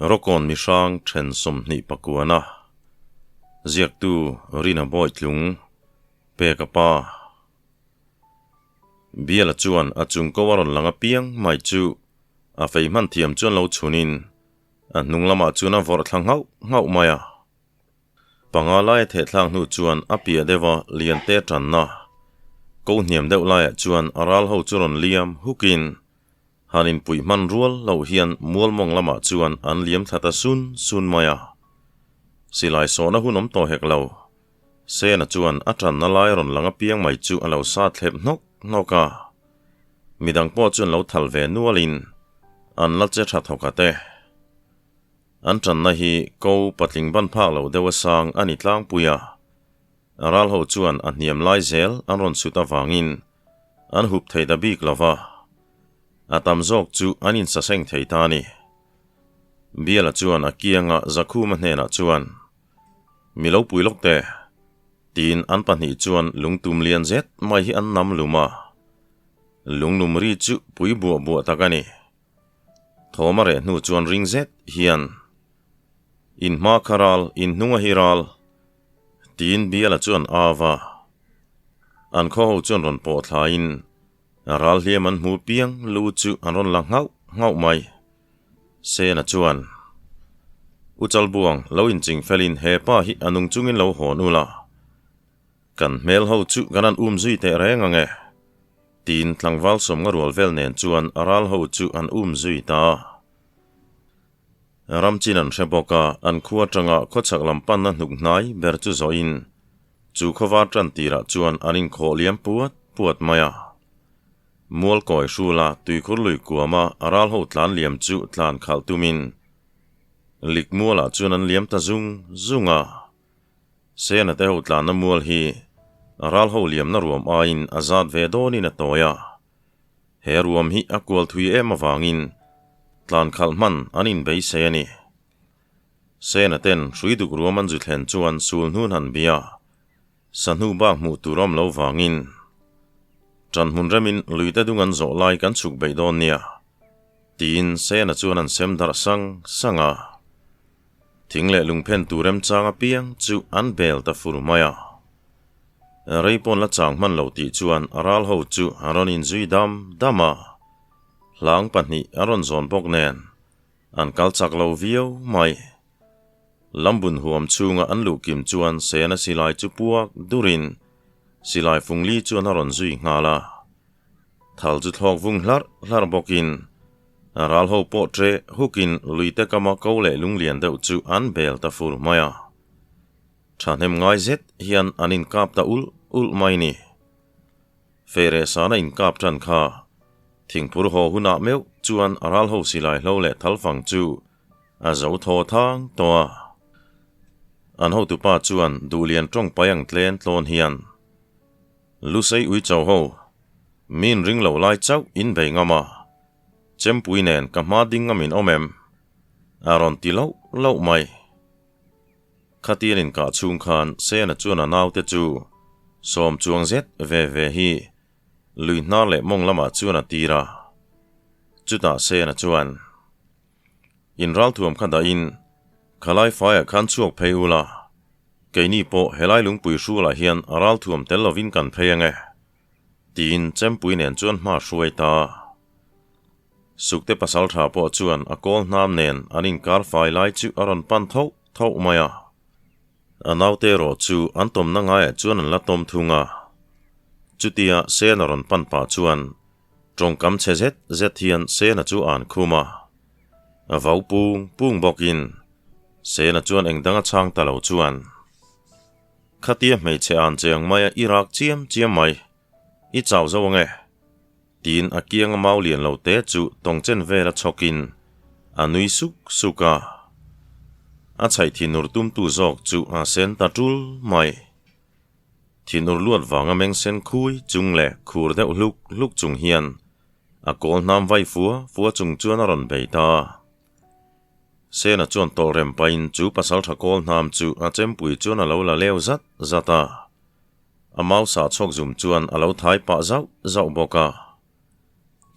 Rawkawn mihrang then 20 pakuana ziaktu Rina Bawitlung peka pa. Biala chuan a chung ko a rawn lang apiang mai chu a fei hman thiam chuan lo chhunin a hnung lamah chuan a vawrh thla nghauh nghauh mai a. Panga laia thehthlak hnu chuan a piah deuha lian te tanna ko hniam deuh laiah chuan a ral ho chu rawn liam hukin han inpuih hman rual loh hian mual mawng lamah chuan an liam thla ta sun sun mai a. Silai sawhna hun awm tawh hek lo. Sena chuan a tanna lai rawn lang apiang mai chu a lo sa thlep hnawk hnawk a. Midang pawh chuan lo thal ve nualin an la che tha thawk a te. An tanna hi ko patling ban phak lo deuh a sang a ni tlangpui a. Ral ho chuan a hniam lai zel an rawn sut avangin an hup thei ta bik lo va. A tam zawk chu an insaseng thei ta a ni. Biala chuan a kianga Zakhuma hnenah chuan, Mi lo pui lawk teh, tiin an pahnih chuan lungtum lian zet mai hi an nam lum a. Lunglum ri chu pui buah buah tak a ni. Thawm a reh hnu chuan ring zet hian, In hma kha ral, in hnung a hi ral, tiin Biala chuan a va. An khaw ho chuan rawn pawh thlaiin ral hliam an hmu piang lu chu an rawn la nghauh nghauh mai. Sena chuan, U Chalbuang, lo inching felin he pa hi a nung chungin lo hawn ula. Kan hmel ho chu kan an um zui teh reng ang e. Tiin tlangval sawmnga rual vel nen chuan a ral ho chu an um zui ta a. Ram chin an hre bawk a, an khua atanga khawchhak lam panna hnuk hnai ber chu zawhin chu khawvar tan tirah chuan an inkhawh liam puat puat mai a. Mual kawi hrula tuikhur lui kuama a ral ho tlan liam chu tlan khalh tumin Likmualah chuan an liam ta zung zung a. Sena te ho tlanna mual hi ral ho liamna ruam aiin a zat ve dawnin a tawi a. He ruam hi a kual thui em avangin tlan khalh hman an inbeisei a ni. Sena ten hrui duk ruam an zu thlen chuan sul hnun han bia sahnu bak hmuh tur awm lo vangin ṭan hmun remin luite dung an zawh lai kan chhuk beih dawn nia tiin Sena chuan an sem darh sang sang a. Thing leh lungphen tur remchang apiang chu an bel ta fur mai a. Rei pawn la chang hman lo tih chuan a ral ho chu a rawn inzui dam dam a. Hlang pahnih a rawn zawn bawk nen an kal chak lo viau mai. Lambun huam chhunga an luh kim chuan Sena silai chu puak durin silai fungli chuan a rawn zui nghal a. Thal chu thlawk vung hlarh hlarh bawkin A ral ho pawh ṭe hukin luite kama ko leh lunglian deuh chu an bel ta fur mai a. Ṭhahnem ngai zet hian an inkap ta ulh ulh mai ni. Feireh sana inkap ṭan kha thingphur haw hunah meuh chuan a ral ho silai hlo leh thalfang chu a zo thaw thang tawh a. An hotupa chuan duhlian ṭawng pai ang tlen tlawn hian Lusei uicho ho, min ring lo lai chauh in bei ngam a. Chempui nen ka hma ding ngamin awm em? A rawn ti loh loh mai. Khatian inkah chhung khan Sena chuan a naute chu sawm chuang zet ve ve hi lui hnar leh mawng lamah chuan a tir a. Chutah Sena chuan, In ralthuam kha dahin khalai faiah khan chhuak phei ula, keini pawh helai lungpui hrualah hian a ralthuam tel lovin kan phei ange. Tiin Chempui nen chuan hma hruai ta. Sukte pasal tha pawh chuan a kawl hnam nen an inkar fai lai chu a rawn pan tho tho mai a. A naute erawh chu an tawmna ngaiah chuan an la tawm thung a. Chutia Sena rawn pan pah chuan tawngkam chhe zet zet hian Sena chu a an khum a. A vau pung pung bawkin Sena chuan engdang a chhang ta lo chuan. Khatia hmeichhe an che ang mai a i rak chiam chiam mai. I chau zo ang e. Tiin a kianga mau lian lo te chu tawng chen vela chhawkin a nui suk suk a. A chhaih thinur tumtu zawk chu a sen ta tul mai. Thinur luat vanga meng sen khui chung leh khur deuh hluk hluk chung hian a kawl hnam vai fua fua chung chuan a rawn bei ta. Sena chuan tawlh rem pahin chu pasal tha kawl hnam chu a chempui chuan a lo la leu zat zat a. A mau sah chhawk zum chuan a lo thai pah zauh zauh bawk a.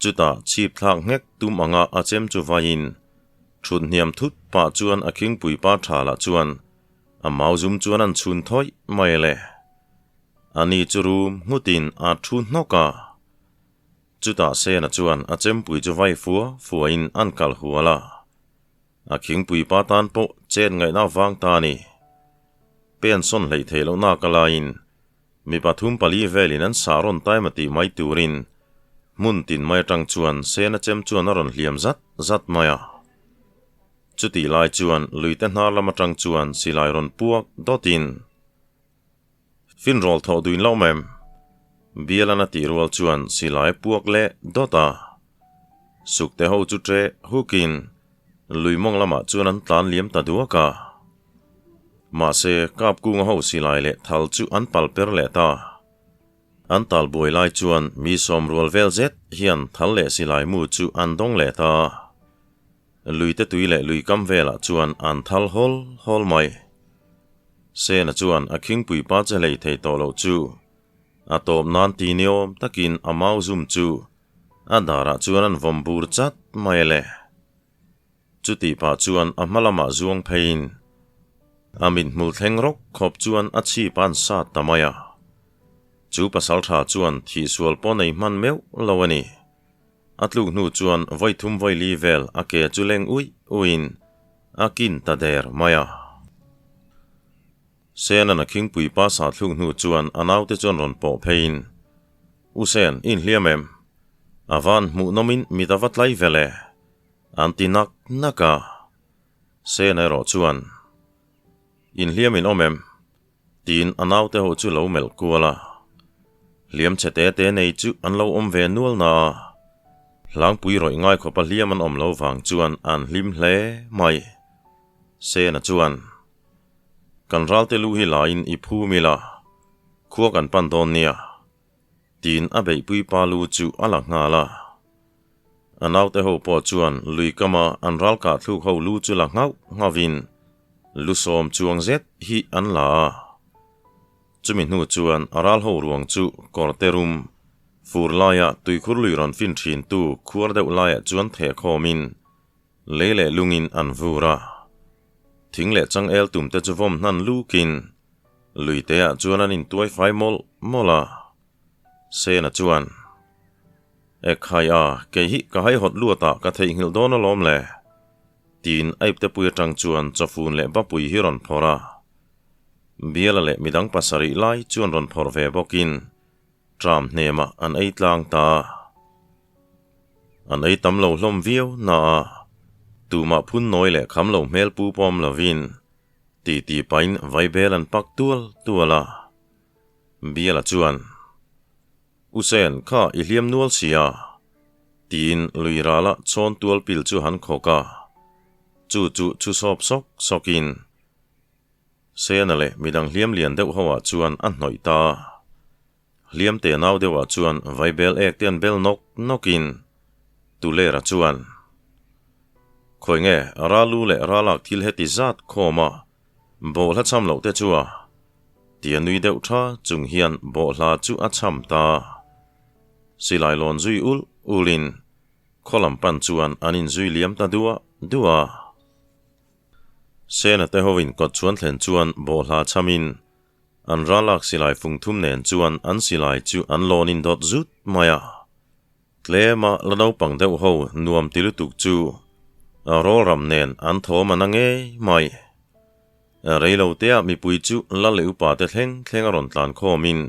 Chutah chhip thlak nghek tum anga a chem chu vaiin Thut hniam thut pah chuan a khingpui pa tha lah chuan a mau zum chuan an chhun thawih mai le. A ni chu rum nghutin a thu hnawk a. Chutah Sena chuan a chempui chu vai fua fuain an kal hual a. A khingpui pa tan pawh chet ngaihna avang ta a ni. Pen sawn hleih theih loh nak a laiin mi pathum pali velin an sah rawn taima tih mai turin hmun tin mai atang chuan Sena chem chuan a rawn hliam zat zat mai a. Chutih lai chuan luite hnar lam atang chuan silai rawn puak dawtin Finrawl thawh duin lo mem. Bialan a tih rual chuan silai puak leh dawt a. Sukte ho chu ṭeh hukin lui mawng lamah chuan an tlan liam ta duak a. Mahse, Kapkunga ho silai leh thal chu an pal per leh ta. An tal buai lai chuan mi sawm rual vel zet hian thal leh silai mu chu an dawng leh ta. Luite tui leh lui kam velah chuan an thal hawl hawl mai. Sena chuan a khingpui pa che hlei thei tawh loh chu a tawp nan ti niawm takin a mau zum chu a darah chuan an vawm bur chat mai le. Chutih pah chuan a hma lamah zuang pheiin a mithmul thleng rawk khawp chuan a chhip a an sat ta mai a. Chu pasaltha chuan thihsual pawh nei hman meuh lo a ni. A tluk hnu chuan vawi thum vawi li vel a ke chu leng uih uihin a kin ta der mai a. Sena'n a khingpui pa sa thluk hnu chuan a naute chuan rawn pawh pheiin, U Sen, i inhliam em? A van hmuh nawmin mit a va tlai vel e, an ti nak nak a. Sena erawh chuan, Inhliam in awm em? Tiin a naute ho chu lo melh kual a. Hliam chhe te te nei chu an lo awm ve nual na a. Hlangpui rawih ngai khawpa hliam an awm lo vang chuan an hlim hle mai. Sena chuan, Kan ralte lu hi laiin i phum ila, khua kan pan dawn nia. Tiin a beihpui pa lu chu a la nghal a. A naute ho pawh chuan lui kama an ral kah thluk ho lu chu la nghauh nghauhin lu sawm chuang zet hi an la a. Chumi hnu chuan a ral ho ruang chu kawrte rum fur laia tuikhur lui rawn fin thintu khuar deuh laiah chuan theh khawmin lei leh lungin an vur a. Thing leh changel tumte chu vawm hnan lukin luiteah chuan an intuai fai mawlh mawlh a. Sena chuan, Ekhai a, kei hi ka haihawt luat ah ka theihnghilh dawn alawm le, tiin Aiptepui atang chuan chawfun leh bapui hi rawn phawrh a. Biala leh midang pasarih lai chuan rawn phawrh ve bawkin tram hnemah an ei tlang ta a. An ei tam lo hlawm viau na a, tumah phun nawi leh kham lo hmel pu pawm lovin titi pahin vaibel an pak tual tual a. Biala chuan, U Sen, kha i hliam nual sia, tiin lui rala chawn tual pil chu han khawk a, chu chu chhu sawp sawk sawkin Sena leh midang hliam lian deuh hoah chuan a hnawih ta. Hliam te nau deuhah chuan vaibel ek te an bel nawk nawkin Tulera chuan, Khawi nge Ralu leh Ralak thil heti zat khawma Bawhhla cham loh te chu a tia nui deuh tha chung hian bawhhla chu a cham ta. Silai lawn zui ulh ulhin khaw lam pan chuan an inzui liam ta duah duah a. Sena te hoin kawt chuan thlen chuan bawhhla chamin an ralak silai fung thum nen chuan an silai chu an lawn indawt zut mai a. Tlema la naupang deuh ho nuam ti lutuk chu rawlram nen an thawm a na ngei mai. Reilotea mipui chu lal leh upa te thleng thleng a rawn tlan khawmin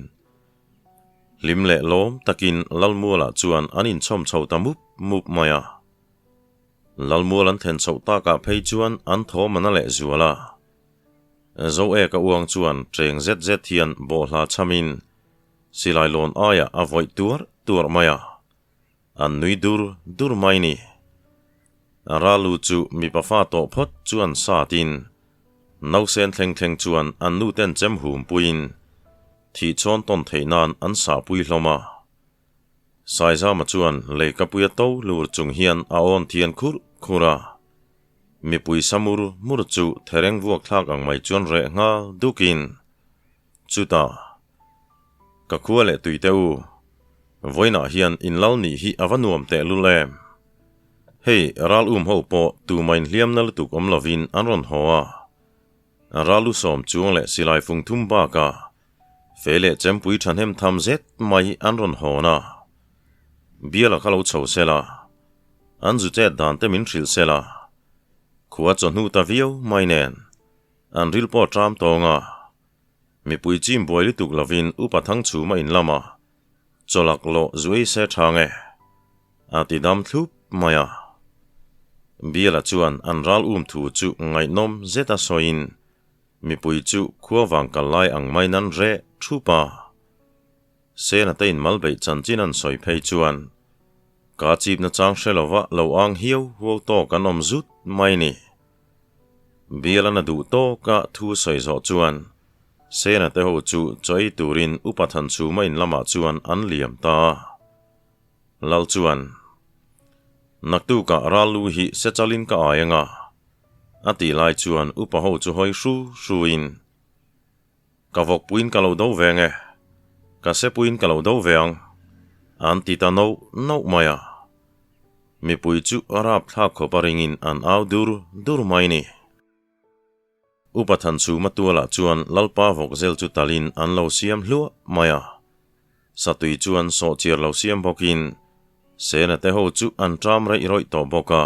hlim leh lawm takin Lalmualah chuan an inchhawm chho ta mup mup mai a. Lalmual an thlen chhoh takah phei chuan an thawm a na leh zual a. Zoeka uang chuan cheng zet zet hian bawhhla chhamin Silai lawn aiah a vawih tuar tuar mai a, an nui dur dur mai ni. Ralu chu mipa fa tawh phawt chuan satin nausen thleng thleng chuan an nu ten chem hum puiin thih chhawn tawn theih nan an sahpui hlawm a. Saizama chuan leikapuia to lur chung hian a awn thian khurh khurh a, mipui sa mur mur chu thereng vuak thlak ang mai chuan reh nghal dukin chutah Ka khua leh tui te u, vawiinah hian in lal nih hi a va nuam teh lul em? Hei, ral um ho pawh tumah inhliamna lutuk awm lovin an rawn haw a. Ral usawm chuang leh silai fung thum bakah Fei leh chempui thahnem tham zet mai an rawn hawn a. Biala kha lo chho sela, an zu chet dan te min hrilh sela, khua chawhnu ta viau mai nen an ril pawh ṭam tawng a. Mipui chim buai lutuk lovin Upa Thangchhuma in lama chawlak lawh zu ei se tha nge? A ti dam thlup mai a. Biala chuan an ral um thu chu ngaihnawm zeta sawiin Mipui chu khua vang kal lai ang mai nan reh thup a. Sena te in mal beih chanchin an sawi phei chuan ka chipna chang hre lova lo ang hiau huau tawk an awm zut mai ni. Bial an a duh tawk a thu sawi zawh chuan Sena te ho chu chaw ei turin Upa Thanchhuma in lamah chuan an liam ta a. Lal chuan, Naktukah ral lu hi sechalin ka ai anga. A tih lai chuan upa ho chu hawi hru hruin, Ka vawkpuiin ka lo do ve nge, ka sepuiin ka lo do ve ang, an ti ta nauh nauh mai a. Mipui chu a rapthlak khawp a ringin an au dur dur mai ni. Upa Thanchhuma tualah chuan Lalpa vawkzel chu talin an lo siam hluah mai a. Satui chuan sawhchiar lo siam bawkin Sena te ho chu an ṭam reih rawih tawh bawk a.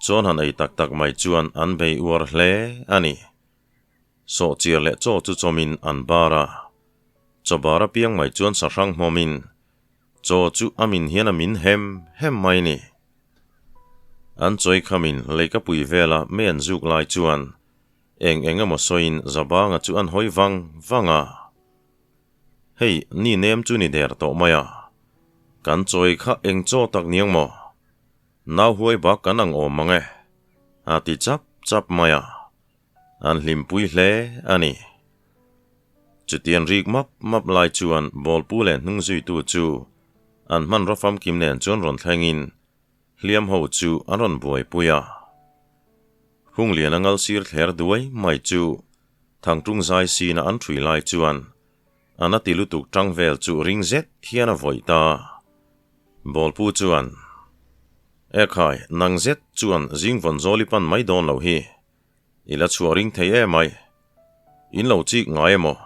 Chuan han ei tak tak mai chuan an bei uar hle a ni. Sawhchiar leh chaw chu chawmin an bar a. Chaw bar apiang mai chuan sahrang hmawmin chaw chu a min hian a min hem hem mai ni. An chawi khamin leikapui vela mei an zuk lai chuan eng eng emaw sawiin Zabanga chu an hawi vang vang a. Hei, ni nem chu ni der tawh mai a. Kan chawi kha eng chaw tak niang maw? Nau huai bak kan ang awm mang e, a ti chap chap mai a, an hlimpui hle a ni. Chutiang rik map map lai chuan bawlpu leh hnung zuitu chu an hmanraw famkim nen chuan rawn thlengin hliam ho chu an rawn buaipui a. Hungliana ngal sir thler duai mai chu Thangtung zai sina an ṭhui lai chuan a na ti lutuk ṭang vel chu ring zet hian a vawih ta. Bawlpu chuan, Ekhai, nang zet chuan zing vawn zawl i pan mai dawn loh hi. I la chhuah ring thei em ai. In lo chik ngai emaw?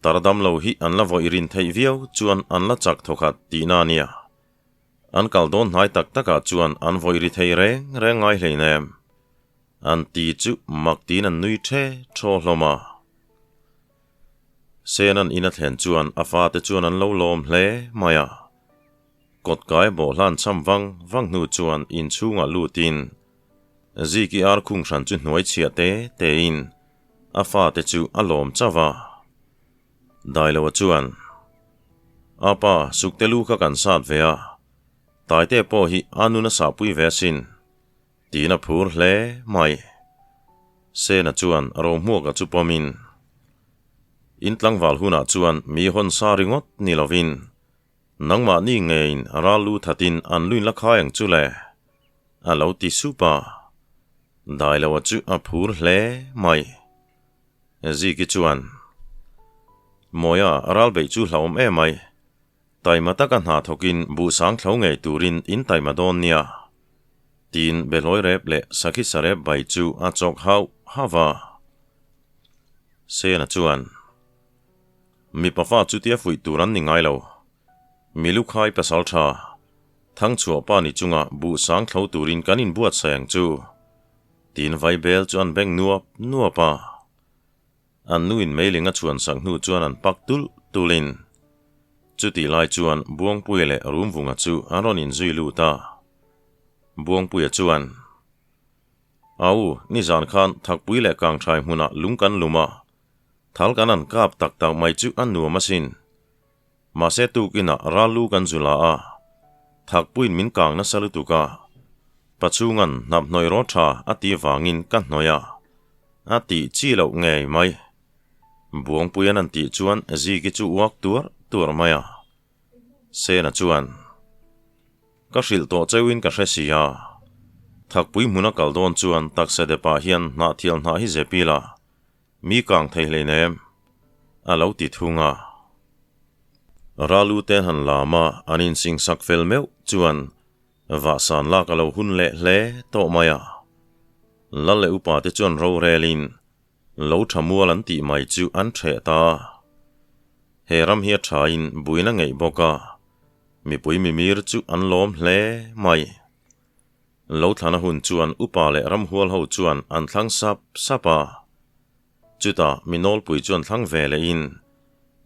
Tar dam lo hi an la vawih rin theih viau chuan an la chak thawkhat tihna a nia. An kal dawn hnai tak takah chuan an vawih ri thei reng reng ngai hleinem. An ti chu mak tiin an nui the thaw hlawm a. Sena'n in a thlen chuan a fate chuan an lo lawm hle mai a. Kawtkai bawhhlan cham vang vang hnu chuan inchhungah lutin Ziki ar khung hran chu hnuai chhiah te tein a fate chu a lawm chauh a. Dailoa chuan, A pa, sukte lu kha kan sat ve a, Taite pawh hi a nun a sahpui ve asin. Tiin a phur hle mai. Sena chuan Rohmuaka chu pawmin, In tlangval hunah chuan mi hawn sa ringawt ni lovin, nangmahni ngeiin ral lu thatin an luin la khai ang chu le, a lo ti sup a. Dailoa chu a phur hle mai. Ziki chuan, Mawia, ral beih chu hlauhawm em mai. Taima taka hna thawkin buhsang thlo ngei turin in taima dawn nia. Tiin Behlawi rep leh Sakhi Sarep bai chu a chawk hauh hauh a. Sena chuan, Mipa fa chutia fuih tur an ni ngai lo. Milukhai pasal tha, Thangchhuah pa ni chunga buhsang thlo turin kan inbuatsaih ang chu. Tiin Vaibel chu an beng nuap nuap a. An nuin meiling a chhuan sak hnu chuan an pak tulh tulhin chutih lai chuan Buangpuia leh Rumvunga chu an rawn inzui lut a. Buangpuia chuan, Au, nizan khan Thakpui leh Kangthai hmunah lung kan lum a, thal kan an kap tak tak mai chu a nuam asin. Mahse tukinah ral lu kan zu la a, Thakpuiin min kang nasa lutuk a, Pachhunga'n hnap hnawih rawh tha a tih vangin ka hnawih a, a tih chi loh ngei mai. Buangpuia'n an tih chuan Ziki chu uak tuar tuar mai a. Sena chuan, Ka hrilh tawh cheuhin ka hre si a, Thakpui hmuna kal dawn chuan taksa depah hian hnahthial hnah hi zep ila, Mi kang thei hleinem, a lo ti thung a. Ralu te han lam a, an insing sak fel meuh chuan Vahsan lak a lo hun leh hle tawh mai a. Lal leh upa te chuan rorelin lo tha mual an tih mai chu an ṭheh ta. He ram hi a ṭhain buin a ngeih bawk a, mipui mimir chu an lawm hle mai. Lo thlana hun chuan upa leh ramhual ho chuan an thlang sap sap a. Chutah mi nawlpui chuan thlang ve lehin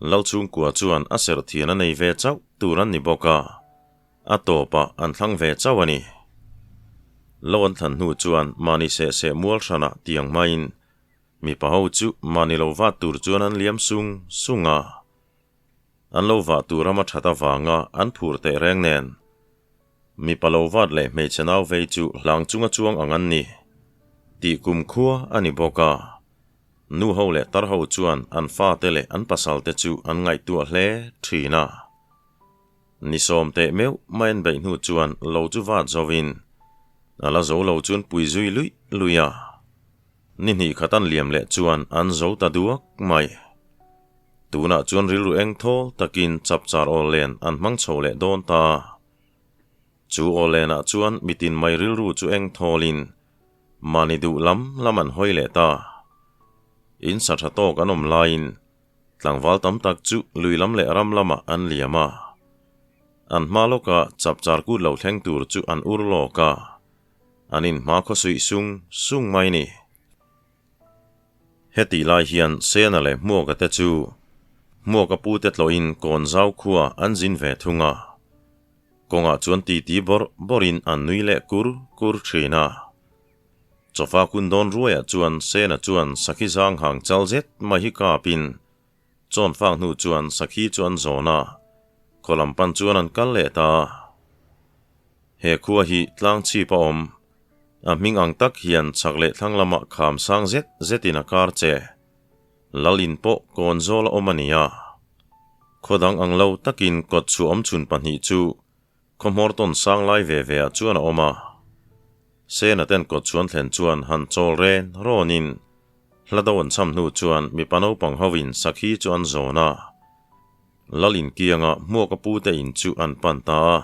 Lalchhungkua chuan a serh thian a nei ve chauh tur an ni bawk a. A tawpah an thlang ve chauh a ni. Lo an thlan hnu chuan mahni seh seh mual hranah tiang hmain mipa ho chu mahni lo vat tur chuan an liam sung sung a. An lo vah tur rama that avanga an phur teh reng nen mipa lo vat leh hmeichhe nau vei chu hlang chunga chuang ang an ni tih kumkhua a ni bawk a. Nu ho leh tar ho chuan an fate leh an pasalte chu an ngaihtuah hle thin a. Ni sawm teh meuh mai an beih hnu chuan lo chu vat zo in a la zo lo chuan pui zui luih luih a. Ni hnih khat an liam leh chuan an zo ta duak mai. Tunah chuan rilru eng thawl takin chapchar awl len an hmang chho leh dawn ta. Chu awl lenah chuan mitin mai rilru chu eng thawlin mahni duh lam lam an hawi leh ta. In sa tha tawk an awm laiin Tlangval tam tak chu lui lam leh ram lamah an liam a. An hma lawka chapchar kut lo thleng tur chu an ur lawk a, an inhma khawsuih sung sung mai ni. Hetih lai hian Sena leh Hmuaka te chu Hmuaka pute tlawhin Kawnzau khua an zin ve thung a. Kawngah chuan titi bawrh bawrhin an nui leh kur kur thin a. Chawfa kun dawn ruaiah chuan Sena chuan sakhi zang hang chal zet mai hi kapin chawn fak hnu chuan sakhi chu an zawn a, khaw lam pan chuan an kal leh ta. He khua hi tlang chhip a awm, a hming ang tak hian chhak leh thlang lamah kham sang zet zetin a kar che. Lal in pawh kawn zawl a awm a ni a. Khaw dang ang lo takin kawt chhuah awm chhun pahnih chu Khaw hmawr tawn sang lai ve ve ah chuan a awm a. Sena ten kawt chuan thlen chuan han chawl ren rawnin hla do an cham hnu chuan mipa naupang ho in sakhi chu an zawn a. Lal in kianga hmuaka pu te in chu an pan ta a.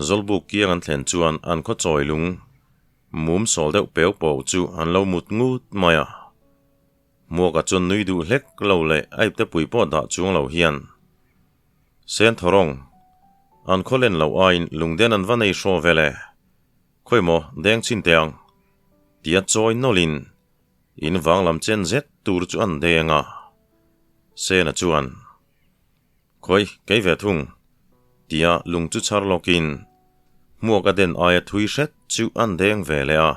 Zawlbuk kiang an thlen chuan an khaw chawi lung mum sawl deuh peu pawh chu an lo mut ngut mai a. Hmuaka chuan nui duh hlek lo leh a ipte pui pawh dah chuang lo hian Sen thawrawng, an khaw len loh aiin lungden an va nei hraw vel e. Khawi maw, deng chhin teh ang. Tia chawi nawlhin in vang lam chen zet tur chu an deng a. Sena chuan, Khawi, kei ve thung. Tia lung chu chhar lawkin hmuak a den aia thui hret chu an deng ve leh a.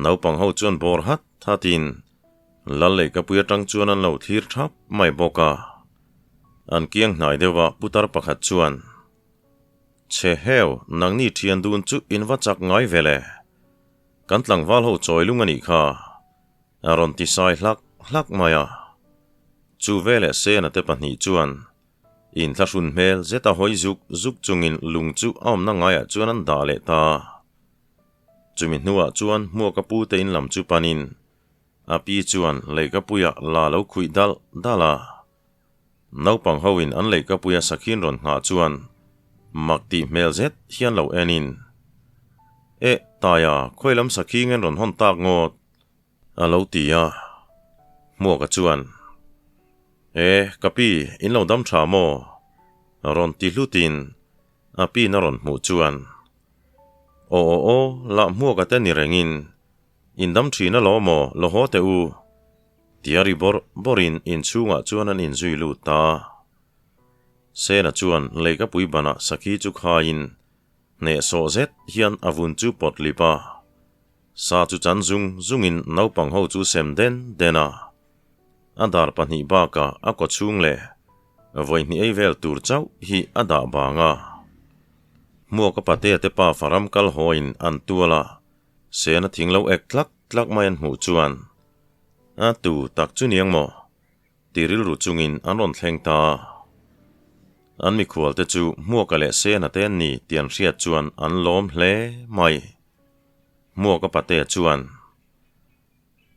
Naupang ho chuan bawr hat hatin Lal lehkapui atang chuan an lo thlir thap mai bawk a. An kiang hnai deuh a putar pakhat chuan, Che heu, nangni thian dun chu in va chak ngai ve le. Kan tlangval ho chawi lung a nih kha, a rawn ti sai hlak hlak mai a. Chu veleh Sena te pahnih chuan inthlahrun hmel zeta hawi zuk zuk chungin lung chu a awmna ngaiah chuan an dah leh ta. Chumi hnuah chuan Hmuaka pute in lam chu panin A pi chuan leihkapuia la lo khuih dalh dalh a. Naupang hoin an leihkapuia sakhin rawn nghah chuan mak tih hmel zet hian lo enin, Eh, Taia, khawi lam sakhi ngen rawn hawn tak ngawt? a lo ti a. Hmuaka chuan, Eh, ka pi, in lo dam tha maw? rawn ti hlutin a pin a rawn hmuh chuan, Aw aw aw, lah Hmuaka te ni rengin In dam thin alawm maw, lo haw teh u. Tia ri bawrh bawrhin inchhungah chuan an inzui lut ta. Sena chuan leikapui banah sakhi chu khaiin hnehsawh zet hian a vun chu pawt lip a. Sa chu chan zung zungin naupang ho chu sem den den a. A dar pahnih bakah a kaw chhung leh vawihnih ei vel tur chauh hi a dah bang a. Hmuaka patea te pa faram kal hawiin an tual a. Sena thing lo ek tlak tlak mai an hmuh chuan a tu tak chu niang maw? ti rilru chungin an rawn thleng ta. An mikhual te chu Hmuaka leh Sena te an ni tih an hriat chuan an lawm hle mai. Hmuaka pate chuan,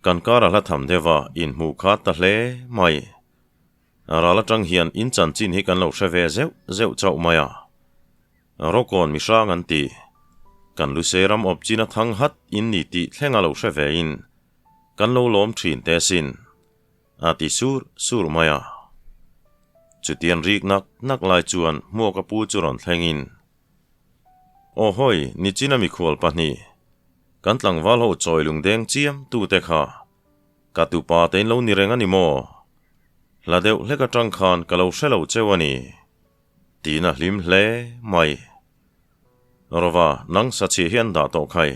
Kan kar a hla tham deuh a, inhmuh kha ta hle mai. Ral atang hian in chanchin hi kan lo hre ve zeuh zeuh chauh mai a. Rawkawn mi hrang an ti. Kan Lusei ram awp chin a thang hat in ni tih thleng a lo hre ve in kan lo lawm thin te sin. A ti sur sur mai a. Chutian rik nak nak lai chuan Hmuaka pu chu rawn thleng in, Aw hawi, nichin a mikhual pahnih, kan tlangval ho chawi lungdeng chiam tute kha ka tupa te in lo ni reng a ni maw? Hla deuh hlek atang khan ka lo hre lo cheu a ni. Tiin a hlim hle mai. Rova, nang sachhi hi an dah tawh khai,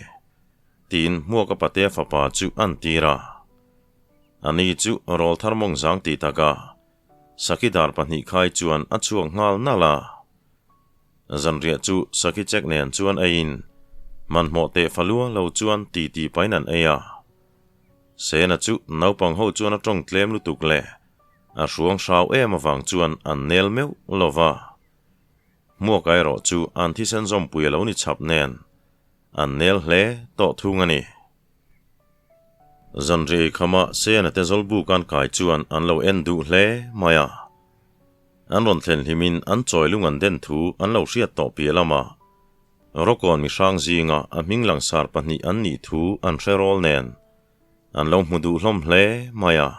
tiin Hmuaka patea fapa chu an tir a. Ani chu rawl thar mawng zang ti taka Saki dar pahnih khai chuan a chhuak nghal nalh a. Zanriah chu Saki chek nen chuan eiin hmanhmawh teh falua lo chuan titi pain an ei a. Sena chu naupang ho chuan a tawng tlem lutuk leh a hruang hrau em avang chuan an nel meuh lo va. Hmuaka erawh chu an thisen zawmpui a lo ni chhap nen an nel hle tawh thung a ni. Zanriah khama Sena te zawlbuk an kai chuan an lo en duh hle mai a. An rawn thlen hlimin an chawi lung an den thu an lo hriat tawh piah lamah Rawkawn mi hrang zinga a hming langsar pahnih an nih thu an hre rawl nen an lo hmu duh hlawm hle mai a.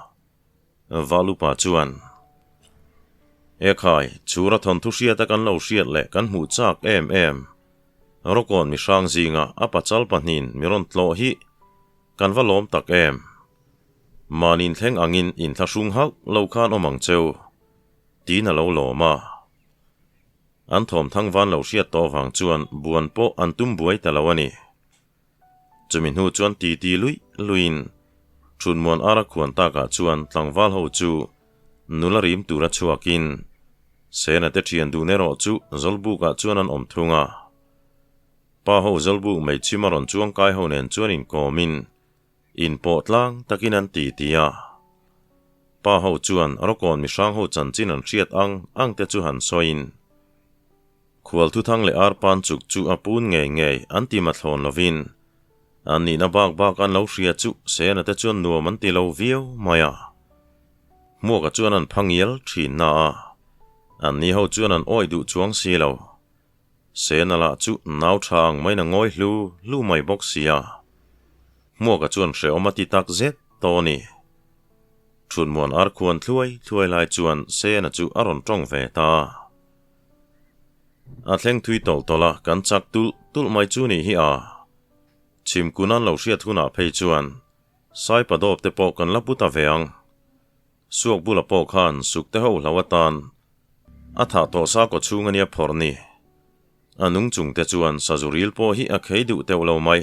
Valupa chuan, E khai, chhura thawnthu hriata kan lo hriat leh kan hmuh chak em em. Rawkawn mi hrang zinga a pachal pahnihin mi rawn tlawh hi kan va lawm tak em. Mahni inthleng angin inthlahrung hauh lo khan awm ang cheu, tiin a lo lawm a. An thawmthang van lo hriat tawh vang chuan buan pawh an tum buai ta lo a ni. Chumi hnu chuan titi luih luihin Thutmuan ara khuan takah chuan tlangval ho chu nula rim tura chhuakin Sena te thian dun erawh chu Zawlbukah chuan an awm thung a. Pa ho Zawlbuk meichhim a rawn chuangkai ho nen chuan inkawmin inpawh tlang takin an titi a. Pa ho chuan Rawkawn mihrang ho chanchin an hriat ang ang te chu han sawiin Khual thuthang leh arpan chuk chu a pun ngei ngei an ti mathlawn lovin an nihna bak bak an lo hria chu Sena te chuan nuam an ti lo viau mai a. Hmuaka chuan an phangial thin na a, an ni ho chuan an awih duh chuang si lo. Sena lah chu nau tha ang maiin a ngawi hlu hlu mai bawk si a. Hmuaka chuan hrehawm a ti tak zet tawh a ni. Thutmuan ar khuan thluai thluai lai chuan Sena chu a rawn tawng ve ta a. A thleng thui tawlh tawlh a, kan chak tulh tulh mai chu nih hi a. Chhim kun an lo hriat hunah phei chuan Saipa dawp te pawh kan la pu ta ve ang. Suak bula pawh khan suk te ho hlo atan a thah tawh sa kaw chhung a nia phawrh ni. A nung chung te chuan sazu ril pawh hi a khei duh teuh lo mai.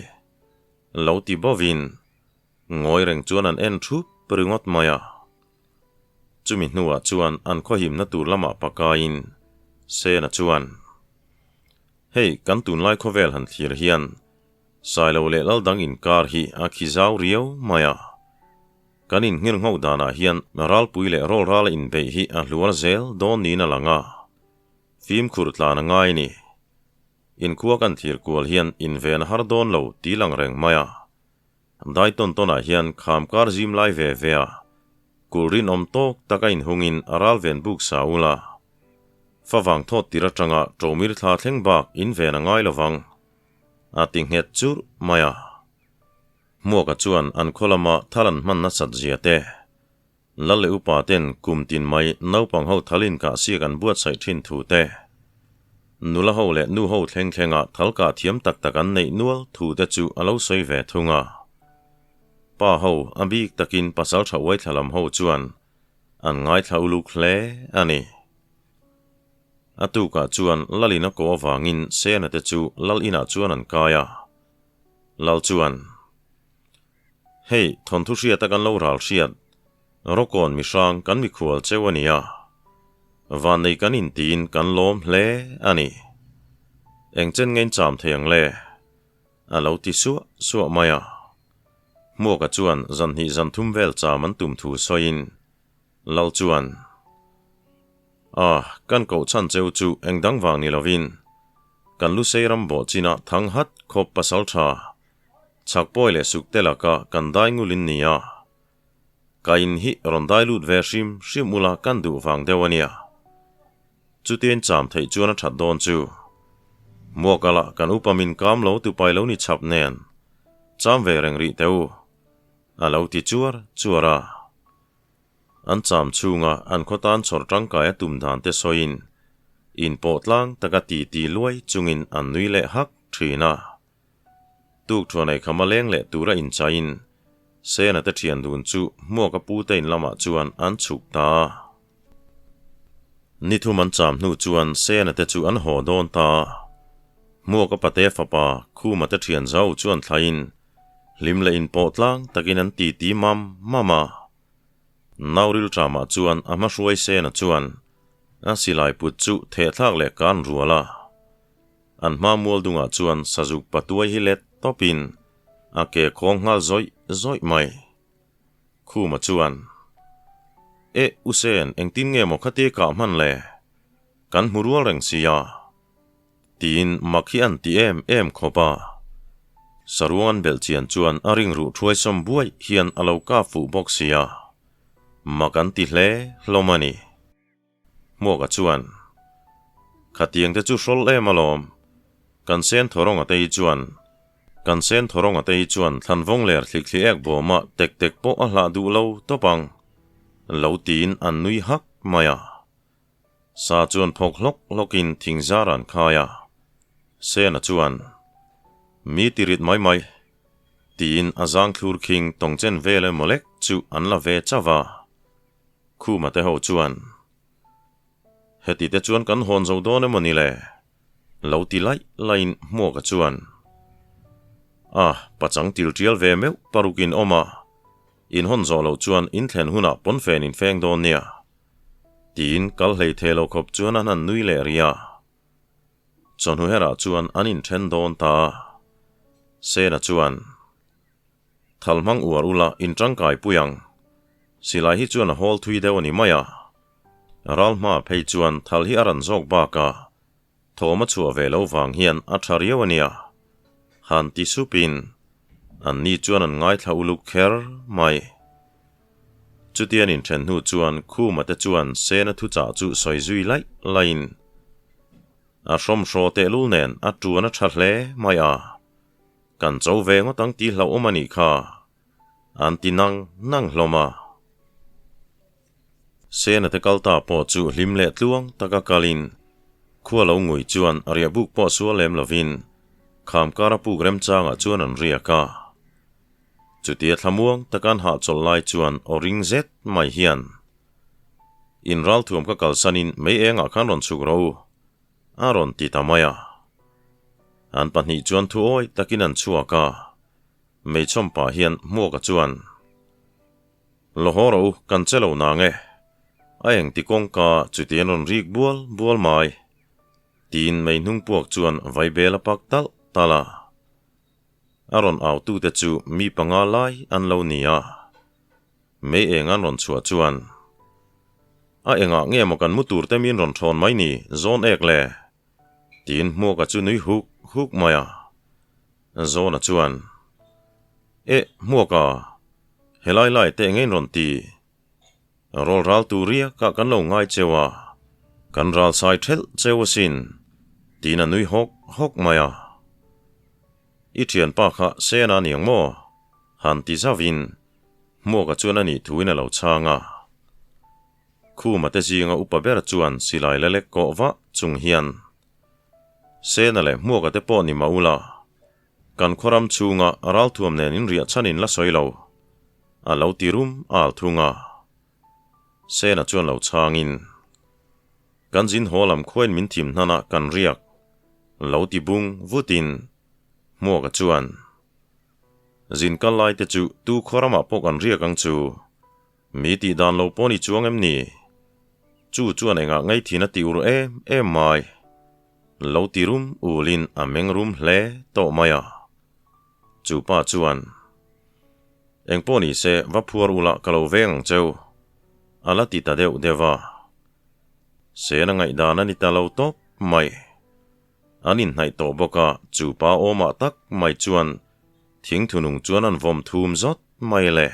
Lo ti bovin ngawi reng chuan an en thup ringawt mai a. Chumi hnuah chuan an khawhimna tur lamah pakaiin Sena chuan, Hei, kan tunlai khawvel han thlir hian Sailo leh Laldang inkar hi a khi zau riau mai a. Kan inhngir ngho danah hian ralpui leh rawlrala inbeih hi a hluar zel dawn niin a lang a, fimkhur tlan a ngai ni. Inkhua kan thlir kual hian inven a har dawn lo ti lang reng mai a. Dai tawn tawnah hian kham kar zim lai ve ve a, kulh rinawm tawk tak a inhungin a ral ven buk sa ul a. Favang thawt tir atanga ṭomir thla thleng bak in ven a ngai lovang, a ti nghet churh mai a. Hmuaka chuan an khaw lama thal an hman nasat zia te, Lal leh upa ten kum tin mai naupang ho thal inkah siak an buatsaih thin thu te, nula ho leh nu ho thleng thlenga thal kah thiam tak tak an neih nual thu te chu a lo sawi ve thung a. Pa ho a bik takin pasal tha uaithla lam ho chuan an ngaithla uluk hle a ni. A tukah chuan Lal in a kawh avangin Sena te chu Lal inah chuan an kai a. Lal chuan. Hei, thawnthu hriata kan lo ral hriat, Rawkawn mihrang kan mikhual cheu a nia. Vannei kan intiin kan lawm hle a ni. Eng chen nge in cham thei ang le? A lo ti suah suah mai a. Hmuaka chuan zan hnih zan thum vel cham an tum thu sawiin Lal chuan, Ah, kan koh chhan cheu chu eng dang vang ni lovin, kan Lusei ram bawh chinah thang hat khawp pasal tha Chhakpawi leh sukte laka kan dai ngulin ni a, ka in hi rawn dai lut ve hrim hrim ula kan duh vang deuh a nia. Chutiang cham theih chuan a that dawn chu. Hmuaka lah kan upa min kam lo tupai lo ni chap nen cham ve reng rih teh u, a lo ti chuar chuar a. An cham chhunga an khaw tan chhawr tangkai a tum dan te sawiin inpawh tlang taka titi luai chungin an nui leh hak thin a. Tuk thuan ei kham a leng leh tura inchaiin Sena te thian dun chu Hmuaka pute in lamah chuan an chhuk ta a. Ni thum an cham hnu chuan Sena te chu an haw dawn ta a. Hmuaka pate fapa Khuma te thian zau chuan thlaiin hlim leh inpawh tlang takin an titi mam mam a. Nauril tramah chuan a hmahruai Sena chuan a silai put chu thehthlak leh kan rual a. An hma mual dungah chuan sazuk patuai hi let tawpin a ke khawng nghal zawih zawih mai. Khuma chuan, Eh, U Sen, engtin nge maw khati kah hman le? Kan hmu rual reng sia. Tiin mak hi an ti em em khawp a. Saruang an belh chian chuan a ring ruh thuai sawm buaih hian a lo kap fuh bawk sia. Mak an ti hle hlawm a ni. Hmuaka chuan, Khatiang te chu hrawl em alawm. Kan sen thawrawnga te hi chuan, kan sen thawrawnga te hi chuan thlanvawng ler thlik thli ek bawma tek tek pawh a hlah duh lo tawp ang, lo tiin an nui hak mai a. Sa chuan phawk hlawk hlawkin thing zar an khai a. Sena chuan, Mi tirit mai mai, tiin a zang thlur khing tawngchen vel emaw lek chu an la ve chauh a. Khuma te ho chuan, Heti te chuan kan hawn zo dawn emaw ni le? Lo ti laih laihin Hmuaka chuan, A, pachang til tial ve meuh parukin awm a, in hawn zawh loh chuan in thlen hunah pawnfen in feng dawn nia. Tiin kal hlei thei lo khawp chuan an han nui leh rih a. Chawhnu herah chuan an inthen dawn ta a. Sena chuan, Thal hmang uar ula in tangkai pui ang. Silai hi chuan a hawl thui deuh a ni mai a. Ral hma phei chuan thal hi a ran zawk bak a, thawm a chhuah ve lo vang hian a tha riau a nia. Han ti supin an ni chuan an ngaithla uluk kher mai. Chutian inthen hnu chuan Khuma te chuan Sena thuchah chu sawi zui laih laihin a hrawmhraw tehlul nen a tuan a tha hle mai a. Kan cho ve ngawt ang tih hlauhawm a nih kha, an ti nang nang hlawm a. Sena te kal ta pawh chu hlim leh tluang taka kalin khua lo ngui chuan a riahbuk pawh sual lem lovin khamkara puk remchangah chuan an riak a. Chutia thlamuang taka an hahchawlh lai chuan aw ring zet mai hian, In ralthuam ka kalsanin mei engah khan rawn chhuk rawh u, A rawn ti ta mai a. An pahnih chuan thu awi takin an chhuak a, Meichawm pah hian Hmuaka chuan, Lo haw rawh u, kan che lo nang e. A engti kawngka chuti an rawn rik bual bual mai, tiin mei hnung puak chuan vaibel a pak talh talh a. A rawn autute chu mi panga lai an lo ni a. Mei eng an rawn chhuah chuan, A engah nge maw kan mu tur te min rawn thawn mai ni, zawn ek le? Tiin Hmuaka chu nui huk huk mai a. Zawna chuan, Eh, Hmuaka, helai lai te eng in rawn ti? Rawl ral tur riakah kan lo ngai cheu a, kan ral sai thelh cheu asin, tiin a nui hawk hawk mai a. I thianpa kha Sena a ni ang maw? Han ti zauhin Hmuaka chuan a nih thuin a lo chhang a. Khuma te zinga upa ber chuan silai la lek kawh vah chung hian, Sena leh Hmuaka te pawh ni mah ula, kan khawram chhunga ralthuam nen in riah chhan in la sawi lo, a lo ti rum al thung a. Sena chuan lo chhangin, Kan zin haw lam khuain min thim hnan a kan riak, lo ti bung vutin Hmuaka chuan, Zin kal lai te chu tu khaw ramah pawh kan riak ang chu. Mi tih dan lo pawh ni chuang em ni? Chu chuan engah ngei thin a ti ur em em mai. Lo ti rum ulin a meng rum hle tawh mai a. Chu pa chuan, Eng pawh ni se va phuar ula ka lo veng ang cheu. A la ti ta deuh deuh a. Sena ngaihdan a ni ta lo tawp mai. An inhnaih tawh bawk a, chu pa awmah tak mai chuan thing thunung chuan an vawm thum zawt mai le.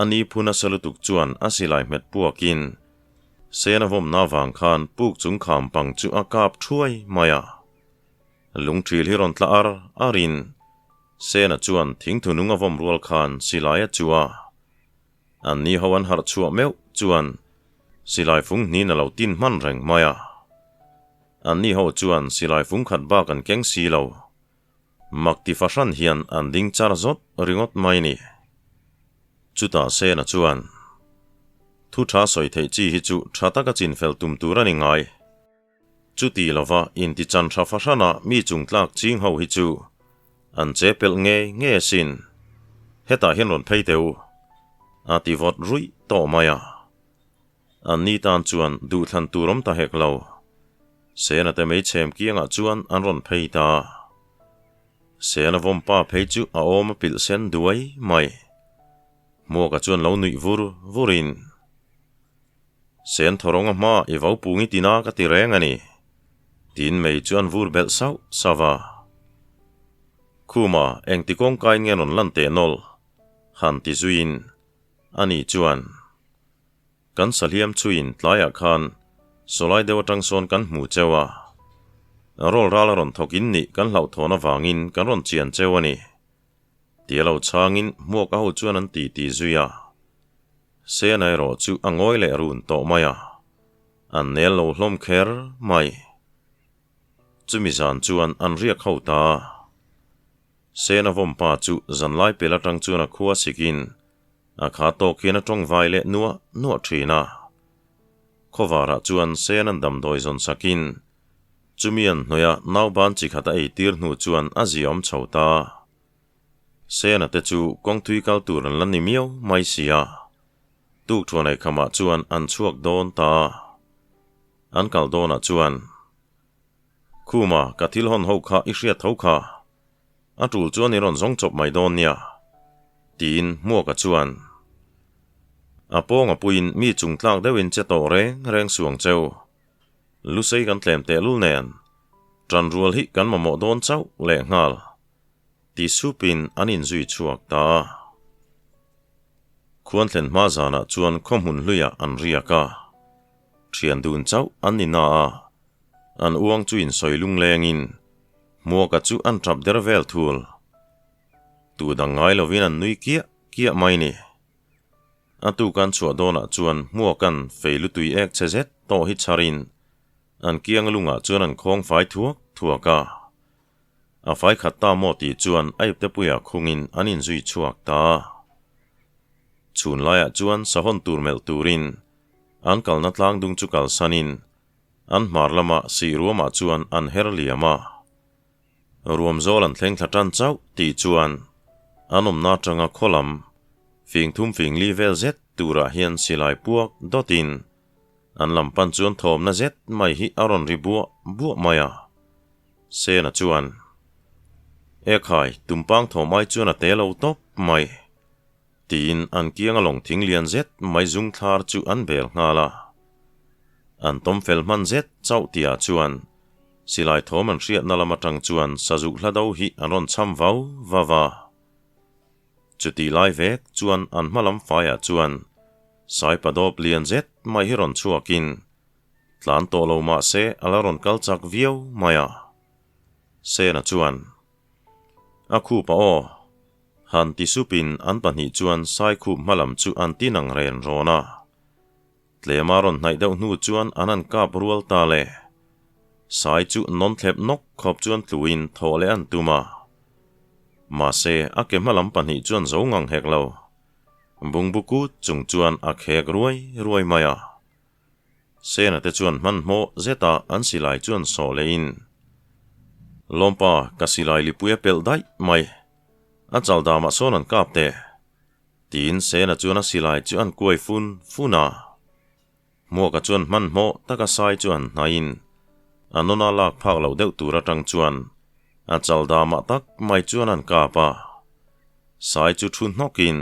A ni phu nasa lutuk chuan a silai hmet puakin Sena vawmna vang khan puk chung kham pang chu a kap thuai mai a. Lungṭhil hi rawn tla ar arin Sena chuan thingthu nung a vawm rual khan silai a chu a. An ni ho an harh chhuah meuh chuan silai fung hnin a lo tin hman reng mai a. An ni ho chuan silai fung khat bak an keng si lo. Mak ti fahran hian an ding char zawt ringawt mai ni. Chutah Sena chuan, Thu tha sawi theih chi hi chu tha taka chinfel tum tur a ni ngai. Chuti lova intichan tha fahrana mi chungtlak ching ho hi chu an che pelh nge nge asin. Hetah hian rawn phei teh u. A ti vawt ruih tawh mai a. An ni tan chuan duhthlan tur awm ta hek lo. Sena te meichhem kiangah chuan an rawn phei ta. Sena vawmpa phei chu a awm a pilh sen duai mai. Hmuaka chuan lo nuih vur vurin. Sen thawrawnga hma i vo pung i tina ka ti reng a ni. Tin mei chu an vur belh sauh sauh a. Khuma engti kawngkain nge rawn lan teh nawlh? Han ti zuiin ani chuan, Kan sahliam chhuiin tlaiah khan sawlai deuh atang sawn kan hmu cheu a. Rawl ral a rawn thawk in nih kan hlauhthawn avangin kan rawn chian cheu a ni. Tia lo chhangin hmuak a ho chuan an ti ti zui a. Sena erawh chu a ngawi leh run tawh mai a, an nel lo hlawm kher mai. Chumi zan chuan an riak ho ta a. Sena vawmpa chu zanlai pel atang chuan a khua sikin a kha tawk hian a tawng vai leh nuah nuah thin a. Khawvarah chuan Sena'n damdawi zawn sakin Chumi an hnawih a nauban chi khat a ei tir hnu chuan a ziaawm chho ta. Sena te chu kawng thui kal tur an la ni miau mai si a. Tuk thuan ei khamah chuan an chhuak dawn ta. An kal dawnah chuan, Khuma, ka thil hawn ho kha i hriat tho kha. A tul chuan i rawn zawng chawp mai dawn nia, tiin Hmuaka chuan a pawng a puiin mi chung tlak deuhin che tawh reng reng suang cheu. Lusei kan tlem tehlul nen, ṭan rual hi kan mamawh dawn chauh leh nghal, ti supin an inzui chhuak ta a. Khuan thlen hma zanah chuan khaw hmun hluiah an riak a, ṭhian dun chauh an ni na a, an uang chu insawi lunglengin Hmuaka chu an ṭap der vel thul. Tu dang ngai lovin an nui kiah kiah mai ni. A tu kan chhuah dawnah chuan hmuakan fei lutui ek che zet tawh hi chharin an kiang lungah chuan an khawng fai thuak thuak a. A fai khat ta maw tih chuan a iptepuiah khungin an inzui chhuak ta. Chhun laiah chuan sahawn tur melh turin an kalna tlang dung chu kalsanin an hmar lama sih ruamah chuan an her liam a. Ruam zawl an thleng thla tan chauh tih chuan an awmna atanga khaw lam fing thum fing li vel zet turah hian silai puak dawtin an lam pan chuan thawmna zet mai hi a rawn ri buah buah mai a. Sena chuan, Ekhai, tumpang thawm ai chuan a te lo tawp mai, tiin an kianga lawng thing lian zet mai zung thlar chu an bel nghal a. An tawm fel hman zet chauh tihah chuan Silai thawm an hriatna lam atang chuan sazuk hla do hi an rawn cham vau vau a. Chutih lai vek chuan an hma lam faiah chuan Saipa dawp lian zet mai hi rawn chhuakin tlan tawh lo mah se a la rawn kal chak viau mai a. Sena chuan, A khup a aw! Han ti supin an pahnih chuan Saikhup hma lam chu an tin ang ren rawn a. Tlema rawn hnaih deuh hnu chuan an han kap rual ta le. Sai chu nawn thlep nawk khawp chuan tluin thawh leh an tum a. Mahse, a ke hma lam pahnih chuan zo ngang hek lo. Bungbu kut chung chuan a khek ruai ruai mai a. Sena te chuan hmanhmawh zeta an silai chuan sawh lehin, Lawmpa, ka silai lipui a pelh daih mai. A chal damah sawn an kap teh. Tiin Sena chuan a silai chu an kuai fun fun a. Hmuaka chuan hmanhmawh taka sai chu an hnaihin a nuna lak phak loh deuh tur atang chuan a chal damah tak mai chuan an kap a. Sai chu thu hnawkin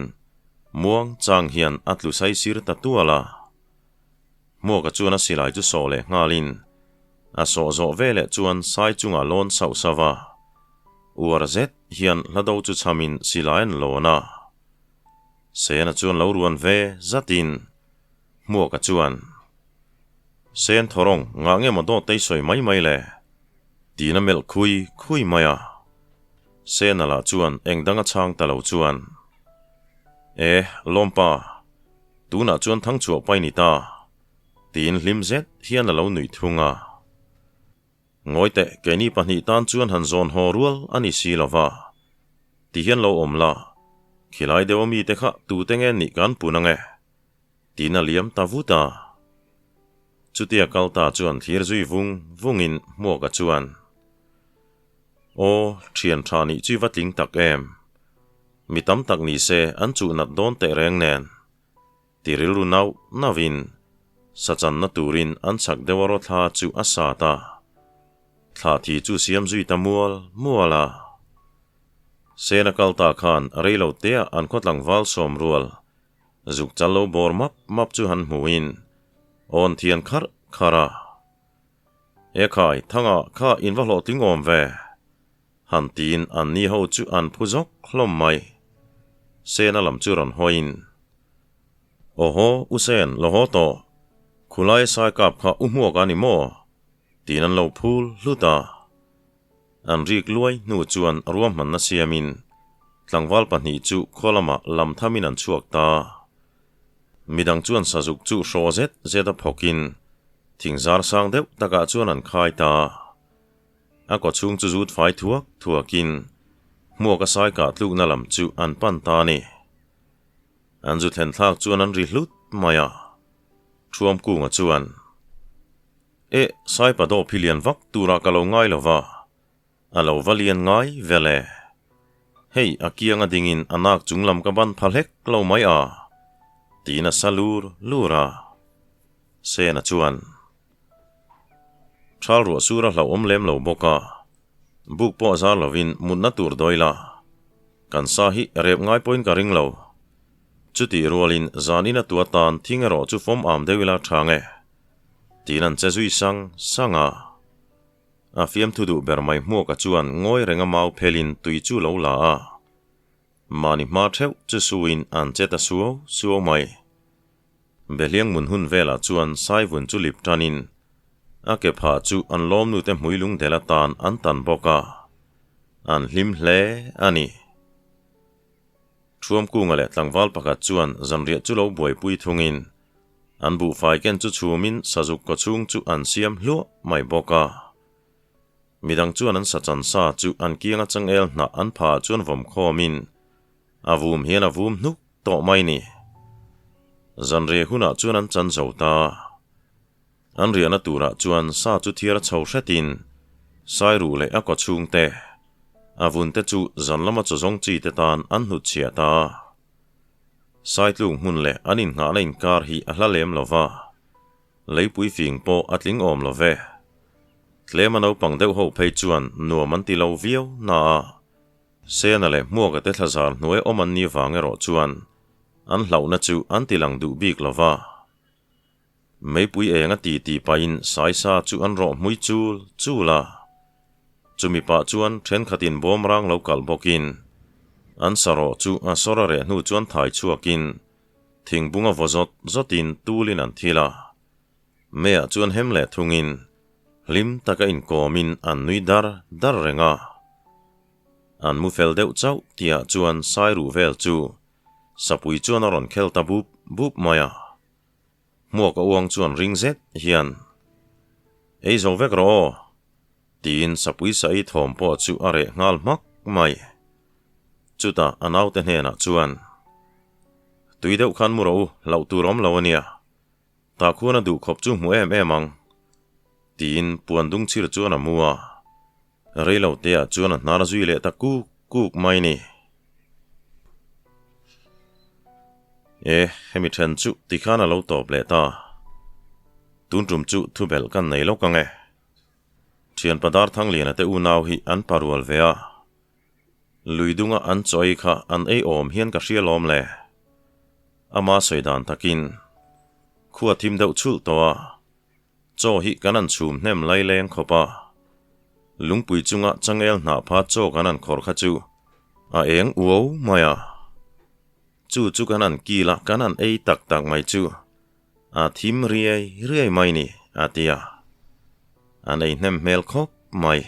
muang chang hian a tlu sai sir ta tual a. Hmuaka chuan a silai chu sawh leh nghalin a sawh zawh veleh chuan sai chungah lawn sauh sauh a. Uar zet hian hla do chu chhamin silai an lawn a. Sena chuan lo ruan ve zatin Hmuaka chuan, Sen thawrawng, ngah nge maw dawt tei sawi mai mai le? Tiin a melh khui khui mai a. Sena lah chuan eng dang a chhang ta lo chuan, E, lawmpa, tunah chuan thangchhuah pai ni ta, tiin hlim zet hian a lo nuih thung a. Ngawi teh, keini pahnih tan chuan han zawn haw rual a ni si lo va, ti hian lo awm la, khilai deuh a mite kha tute nge nih kan pun ang e, tiin a liam ta vut a. Chutia kal ta chuan thlir zui vung vungin Hmuaka chuan, Aw, thian tha nih chu i va tling tak em? Mi tam tak ni se an chuh nat dawn teh reng nen. Ti rilru nauh nauhin sachanna turin an chhak deuh a rawthla chu a sat a. Thla thi chu siam zui ta mual mual a. Sena kal ta khan reilo teah an khaw tlangval sawm rual zuk chal lo bawr map map chu han hmuhin awn thian kharh kharh a. Ekhai, Thanga kha in va hlawhtling awm ve. Han tiin an ni ho chu an phu zawk hlawm mai. Sena lam chu rawn hawiin, Awhaw, U Sen, lo haw tawh. Khulai sai kap kha u hmuak a ni maw? tiin an lo phul hlut a. An rik luai hnu chuan ruahmanna siamin tlangval pahnih chu khaw lamah lam thamin an chhuak ta. Midang chuan sazuk chu hraw zet zet a phawkin thingzar sang deuh takah chuan an khai ta. A kaw chhung chu zut fai thuak thuakin hmuak a sai kah tlukna lam chu an pan ta a ni. An zu thlen thlak chuan an ri hlut mai a, Thuam Kunga chuan, Eh, Saipa dawp hi lian vak turah ka lo ngai lo va, a lo va lian ngai vel e. Hei, a kiang a dingin a nak chung lam ka ban pha hlek lo mai a, tiin a sa lur lur a. Sena chuan, Thal ruah sur a hlauhawm lem lo bawk a, buk pawh zar lovin mutna tur dawi la, kan sa hi rep ngai pawhin ka ring lo. Chutih rualin zanin a tua tan thing erawh chu fawm am deuh ila tha nge? Tiin an che zui sang sang a. A fiamthu duh ber mai hmuaka chuan ngawi renga mau phelin tui chu lo la a. Mahni hma theuh chu suin an che ta suau suau mai. Behliang mun hun velah chuan Saivun chu lip tanin a ke phah chu an lawmnute hmuilung del atan an tan bawk a, an hlim hle a ni. Thuamkunga leh tlangval pakhat chuan zanriah chu lo buaipui thungin an buhfai ken chu chhumin sazuk kawchhung chu an siam hluah mai bawk a. Midang chuan an sachan sa chu an kianga changel hnah an phah chuan vawm khawmin a vum hian a vum hnuk tawh mai ni. Zanriah hunah chuan an chan zo ta. An riahna turah chuan sa chu thiar a chho hretin Sairuh leh a kawchhung te, a vun te chu zan lama chaw zawng chi te tan an hnutchhiah ta. Saitluk hmun leh an innghahna inkar hi a hla lem lo va, leipui fing pawh a tling awm lo ve. Tlema naupang deuh ho phei chuan nuam an ti lo viau na a, Sena leh Hmuaka te thlazar hnuai awm an ni vang erawh chuan an hlauhna chu an ti lang duh bik lo va. Meipui eng a ti tih pahin Saisa chu an rawh hmui chul chul a. Chumi pah chuan thenkhatin bawmrang lo kalh bawkin an sarawh chu a sawr a reh hnu chuan thai chhuakin thingbunga vaw zawt zawtin tulin an thil a. Meiah chuan hem leh thungin hlim taka inkawmin an nui dar dar reng a. An mu fel deuh chauh tihah chuan Sairuh vel chu sapui chuan a rawn khel ta bup bup mai a. Hmuak a uang chuan ring zet hian, Ei zo vek rawh aw! tiin sapui sa'i thawm pawh chu a reh nghal hmak mai. Chutah a naute hnenah chuan, Tui deuh khan mu rawh u, hlauh tur awm lo a nia. Tah khuan a duh khawp chu hmu em em ang, tiin puan dung chhir chuan a mu a. Reilo teah chuan a hnar zui leh ta kuk kuk mai ni. E, hemi then chu tikhan a lo tawp leh ta. Tun tum chu thubelh kan nei lawk ang e. Thian Padar Thangliana te unau hi an parual ve a. Lui dunga an chaw ei kha an ei awm hian ka hria lawm le. Ama sawi dan takin khua thim deuh chhulh tawh a, chaw hi kan an chhum hnem lai leng khawp a. Lungpui chunga changel hnah pha chaw kan an khawrh kha chu a eng uau mai a. Chu chu kan an kil a, kan an ei tak tak mai chu a thim riai riai mai ni, a ti a. An ei hnem hmel khawp mai.